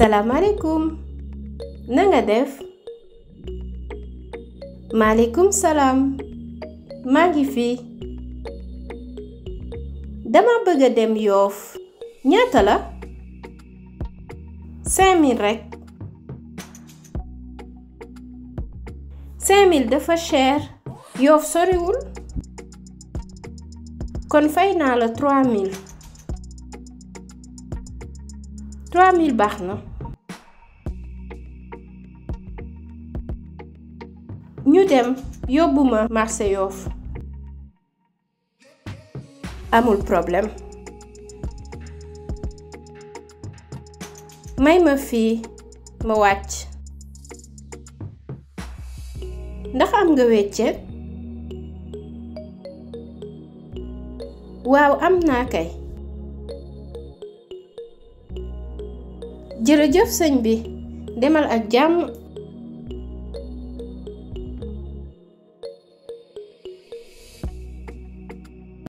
salaamaaleykum na nga def maaleykum salaam maa ngi fi dama bëgg a dem Yoff ñaata la 5000 rekk 5000 dafa cher Yoff soriwul kon fay naa la 3000 baax na ñu dem yóbbu ma marché Yoff amul problème may ma fii ma wàcc ndax am nga weccet waaw am naa kay jërëjëf sëñ bi demal ak jàmm